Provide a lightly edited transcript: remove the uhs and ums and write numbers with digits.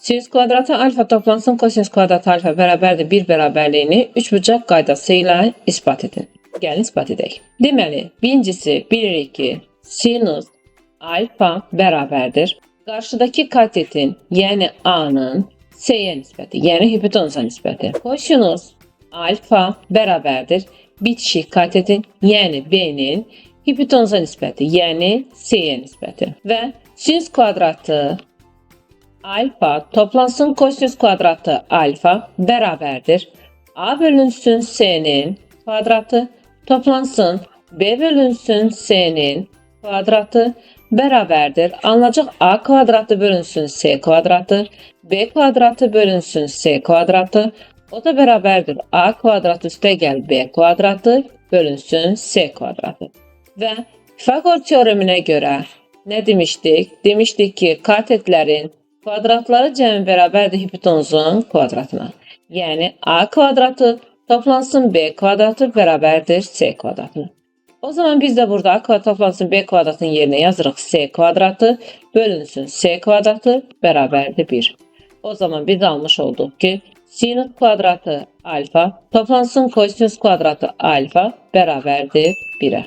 Sinüs kvadratı alfa toplansın kosinüs kvadratı alfa bərabərdir 1 bərabərliyini üçbucaq qaydası ilə isbat edin. Gəlin isbat edək. Deməli, birincisi bilirik ki, sinus alfa bərabərdir. Qarşıdakı katetin, yəni A-nın C-yə nisbəti, yəni hipotenusa nisbəti. Kosinus alfa bərabərdir. Bitişik katetin, yəni B-nin hipotenusa nisbəti, yəni C-yə nisbəti. Və sinüs kvadratı alfa toplansın kosinüs kvadratı alfa bərabərdir. A bölünsün C'nin kvadratı toplansın B bölünsün C'nin kvadratı bərabərdir. Alınacaq A kvadratı bölünsün C kvadratı, B kvadratı bölünsün C kvadratı. O da bərabərdir. A kvadratı üstəgəl B kvadratı bölünsün C kvadratı. Və Pifagor teoreminə görə nə demişdik? Demişdik ki, katetlərin kvadratları cəmi bərabərdir hipotenuzun kvadratına. Yəni A kvadratı toplansın B kvadratı bərabərdir C kvadratına. O zaman biz də burada A kvadratı toplansın B kvadratının yerinə yazırıq C kvadratı bölünsün C kvadratı bərabərdir 1. O zaman biz almış olduq ki, sinüs kvadratı alfa toplansın kosinüs kvadratı alfa bərabərdir 1'e.